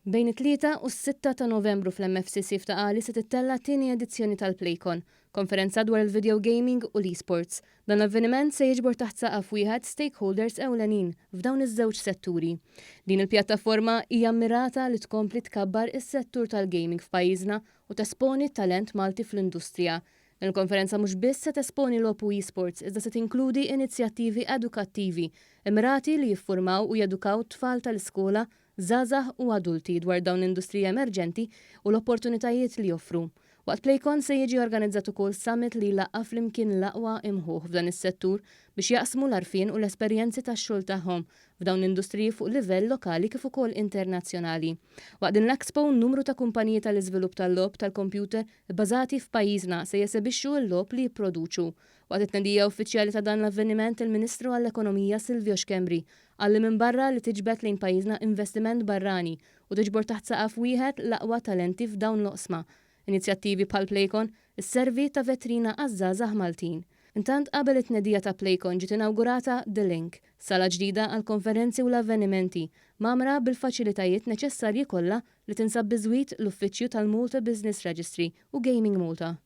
Bejn it-3 u s-6 ta' Novembru fl-MFCC f'Ta' Qali se tittella' t-tieni edizzjoni tal-Playcon, konferenza dwar il-video gaming u l-esports. Dan l-avveniment se jiġbor taħt saqaf wieħed stakeholders ewlenin f'dawn iż-żewġ setturi. Din il-pjattaforma hija mmirata li tkompli tkabbar is-settur tal-gaming f'pajjiżna u tesponi t-talent Malti fl-industrija. Din il-konferenza mhux biss se tesponi logħob u esports iżda se tinkludi inizjattivi edukattivi mmirati li jiffurmaw u jedukaw tfal tal-iskola, żgħażagħ u adulti dwar dawn l-industriji emerġenti u l-opportunitajiet li joffru. Waqt Playcon se jiġi organizzat ukoll summit li jlaqqa' flimkien l-aqwa imħuħ f'dan is-settur biex jaqsmu l-għarfien u l-esperjenzi tax-xogħol tagħhom f'dawn l-industriji fuq livell lokali kif ukoll internazzjonali. Waqt din l-Expo, numru ta' kumpaniji tal-iżvilupp tal-logħob tal-kompjuter bbażati f'pajjiżna se jesebixxu l-logħob li jipproduċu. Waqt it-tnedija uffiċjali ta' dan l-avveniment, il-Ministru għall-Ekonomija Silvio Schembri qal li minbarra li tiġbed lejn pajjiżna investiment barrani u tiġbor taħt saqaf wieħed l-aqwa talenti f'dawn l-oqsma, inizjattivi bħal Playcon isservi ta' vetrina għaż-żgħażagħ Maltin. Intant qabel it-tnedija ta' Playcon ġiet inawgurata The Link, sala ġdida għall-konferenzi u l-avvenimenti, mgħammra bil-faċilitajiet neċessarji kollha li tinsab biżwit l-uffiċċju tal-Malta Business Registry u Gaming Malta.